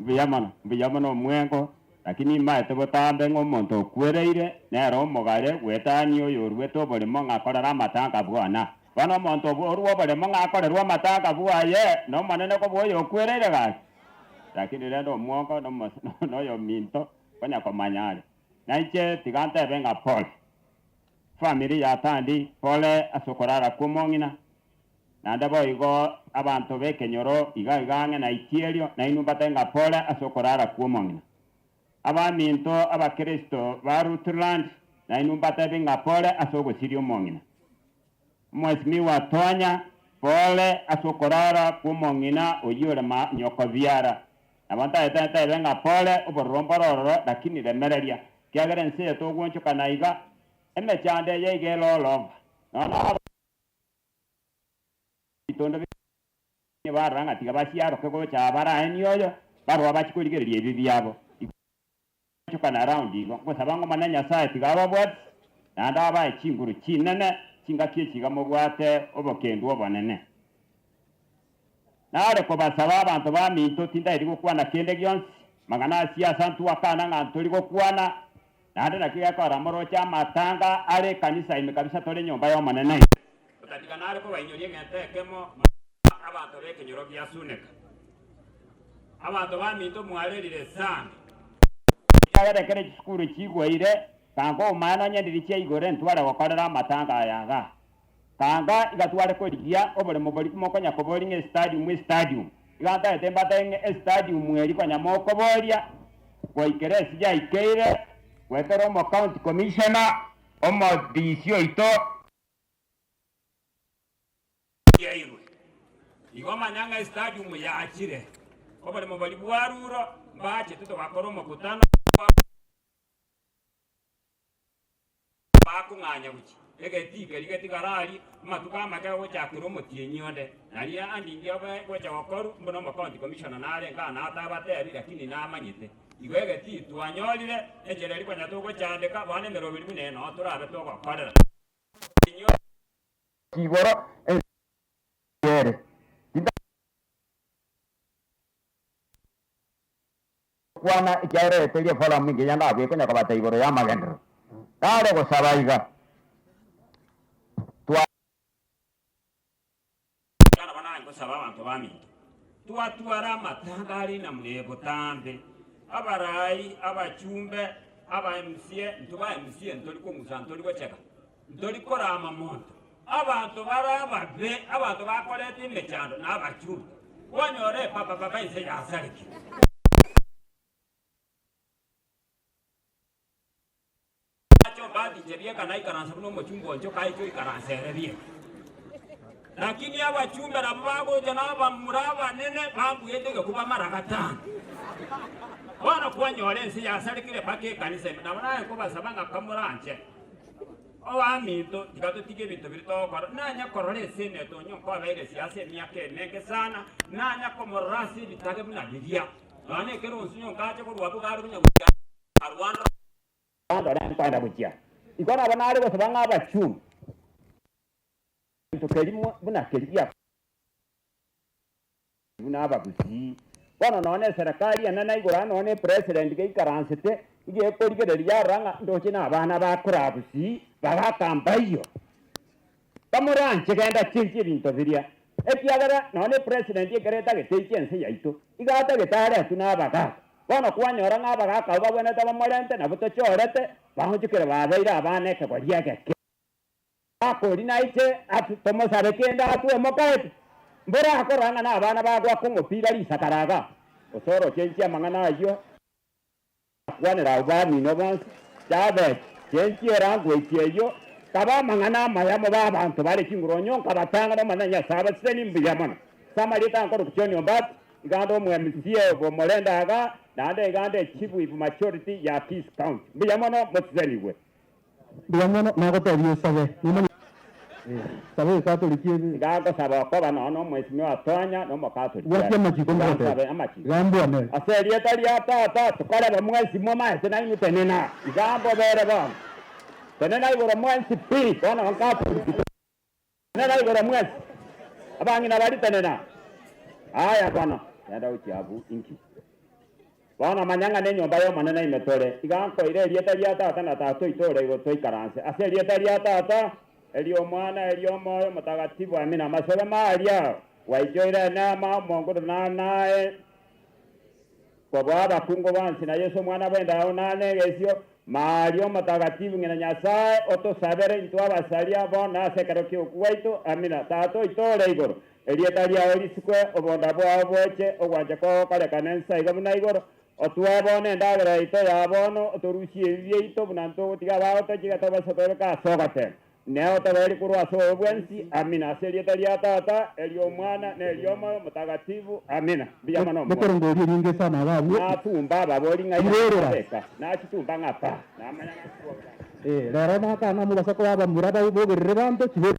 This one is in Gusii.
Mbuya mono, mbuya mono omwengo, lakini nimaete botambe ng'a omonto okwereire nere omogare goetania oyoruete oboremo ng'a akorere amatanga bwana. Bono omonto orua oboremo ng'a akorerwe amatanga bwaye, nomonene kobua oyokwereire gaki. Lakini rende omwongo noyominto konya komanya are. Nainche tiga ntebe ng'a pole. Famiri ya Tandi, pole ase okorara kw'omong'ina. Naende boigo abanto b'ekenyoro iga iga ang'e na Itierio, nainwe mbatebe ng'a pole ase okorara kw'omong'ina. Abaminto Abakristo ba Rutland, nainwe mbatebe ng'a pole ase ogosiria omong'ina. Omwesimigwa Tonya, pole ase okorara kw'omong'ina oyio ore nyoko biara. Nabo ntagete ntebe ng'a pole, obororo mbore ororo, lakini remereria, ekiagera ense eye togwonchokana iga, emechando eye iga ere all over. Nonya Ebitondo biria barora ng'a tiga basiaroke gocha aa baraenie oyo, barwa bachie korigereria ebi biabo. Igo round igo, ngosaba ng'a Omonene Nyasae tiga ababwate, naende abae chinguru chinene chingaki echi iga mobwate obokendu obonene. Nare kobasaba abanto baminto tindairi gokwana kende gionsi, mang'ana a siasa ntwakana ng'a ntori gokwana, naende naki gekogera moroche amatanga are ekanisa ime kabisa tore nyomba y'Omonene. Otatiga nare kobainyoria egento ekemo abanto b'ekenyoro gia Suneka, abanto baminto mwarerire sana. Ekiagera ekero chisukuru chigweire, kanga omaene onye ndiri chiaigure ntware gokorera amatanga aya igaa. Kanga iga tware korigia oboremo boria mokonya koboria ng'a estadium, estadium. Iga ntagete mbatebie ng'a estadium eria konya mokoboria, goikera ase yaikeire, goetera omo county commissioner, omo DC oito, Yairwe. Igo manya ng'a estadium yachire, oboremo boria bwaruro, mbachete togakora omokutano. Bakong'anya gochia egetii keria getigare aria, amatuko amake agochakera omotienyi onde, nario andingi obe gocha gokorwa, mbuna omocounty commissioner narenge aa natabatebi, lakini namanyete. Igo egetii twanyorire, enchera eria konya togochandeka, bono emeroberi buna eye noo torabe togokorera. Omotienyi onde. Igoro ense ere. Kwana, ekiagera eye teri eforamu engiya ndabue konya kobata igoro y'amagenderero. Nare gosaba iga, twa. Nabo naye ngosaba abanto baminto, twatware amatanga are namuna eye botambe, abarai, abachumbe, aba MCA, intwe ba MCA ntori kong'usa ntori gochega, ntori korama monto. Abanto bare ababe, abanto bakoreta emechando na abachumbe, kwanyora epapapapa ense yasarekire. Ache ombati inche bieka naikaransa buna omochumbe onchoka aiche oikaransa ere bieka. Lakini abachumbe nabwo bagocha na abamura abanene bambuete egekuba mara gatano. Bono kwanyora ense yasarekire mpaka ekanisa ime. Nabo naye nkobasaba ng'a kamoranche. Obaminto, tiga totige ebinto biria togokora. Nanya korora eseneta onye nkobeire siasa emiaka emenge sana, nanya komorora ase ebitage buna biria. Nonya nekero onsi onye nkache korwa abwo gare konya gochia arwandora. Ndore nkoenda gochia. Igo nabo nare gosaba ng'a abachumbe egento keria buna keria buna abagusii. Bono nonya eserekari enene igoro aa nonya epresident geikaransete, iga ekorigereria yarora ng'a ndoche na abana bakora gusii bagaka mbayio. Bamoranche genda chenchia ebinto biria, ekiagera nonya epresident ekero etagete eiche ense yaito, iga atagete aretwe na abagaka. Bono kwanyora ng'a abagaka abwo bagwenerete bamorente nabwo tochorete, baonchokire babeire abana ekegori egeke. Akori naiche tomosabe kende atwe omokaete, mbora akorora ng'a nabana bagoaka omopira risakara iga, gose orochenchie amang'ana ayio, akwanere abwo bamino bonsi, Jabesi, chenchia elanguage eyio, kaba amang'ana amaya mobe abanto bare chinguru onye nkabatang'ana Omonene Nyasae abasesenie mbuya mono. Ase amarieta ankoroku John Ombati, iga nde omo MCA bw'omorende iga, naende iga nde Chief Whip Majority ya Kisii County. Mbuya mono mosesenigwe. Mbuya mono, nagotebia osabe, nimanye saba Ekatoliki ebe. Iga ngosaba okoba nonya nomwesimwa Tonya na Omokatoliki Bwatia are. amachiko Iga ngogotebia. nsabe amachiko. Iga mbwane. Ase erieta ria Tata, tokareba mwesimwa maete nainwe tenena. Iga mbobere bono. Tenena igoro mwensi pi, bono Nkatoliki tenena igoro mwensi. Abang'ina baria tenena. Aya bono, genda gochia abwo inki? Bono manya ng'a nenyomba y'Omonene ime tore. Iga nkoira erieta ria Tata na Tata oito ore igoro toikaranse ase erieta ria Tata, eri'Omwana, eri'Omoyo Omotagatifu. Amina. Amasebe maria gwaichoire eneema, Omongondo nanae kobua abakungu bonsi, na Yeso Omwana bw'endao nane egesio. Maria Omotagatifu, ng'ina Nyasae, otosabere intwe abasaria bono ase ekero ki'okwa gwaito. Amina. Tata oito ore igoro, erieta riao risikwe, obonda bwao boche, ogwancha kwao gokorekane ense iga buna igoro. Otoe bono endagera yaito ya bono, otorusie ebibe biaito buna ntogotiga abagotochiga tobase toebeke ase ogotema. Nere otoberie korwa ase obobe bwensi. Amina. Ase erieta ria Tata, eri'Omwana, na eri'Omoyo Omotagatifu. Amina. Mbuya mono omwana. Nekerongooria eringe sana iga abwo. Natumba ababori ng'a Irorera. inabeka, nachitumba ng'a pa, namanya ng'a nkuoga. Eh, rero nakana omobasa koba abamura bogerere banto chibe.